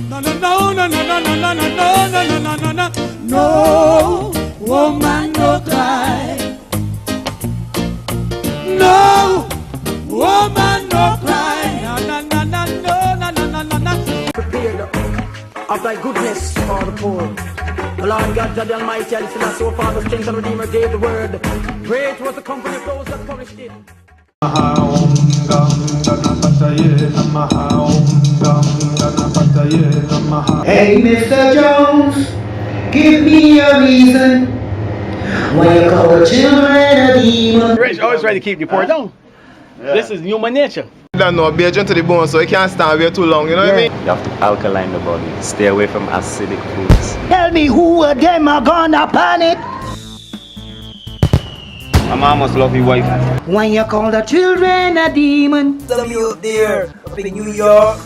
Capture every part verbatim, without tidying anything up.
No, no, no, no, no, no, no, no, no, no, no, no, no, no, no, no, woman no cry. No, woman no cry. No, no, no, no, no, no, no, no, no, no. Prepared of thy goodness for the poor. The Lord God, God Almighty, and Selassie, our Father, strength and Redeemer, gave the word. Great was the company of those that published it. Hey, Mister Jones, give me a reason why you call the children a demon. Rich always ready to keep you poured down. This is human nature. Don't know, be a gentle to the bone, so you can't stand way too long, you know what I mean? You have to alkaline the body. Stay away from acidic foods. Tell me who of them are gonna panic. A man must love his wife. When you call the children a demon. Some of you up there, up in New York,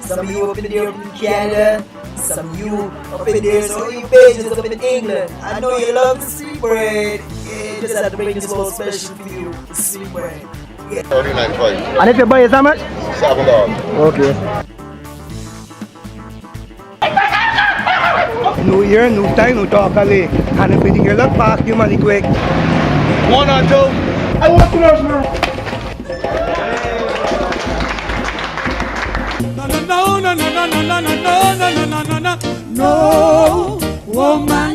some of you up in there, up in Canada, some of you up in there, so you pages up in England. I know you love the sweet bread. Yeah, just had to bring this one special for you, the sweet bread. Thirty-nine five. And if you buy it, how much? Seven dollars. Okay. New year, new time, new talk, Ali. And if you think you look past, you money quick. One or two. I want to know, man. No, no, no, no, no, no, no, no, no, no, no, no, no, no, woman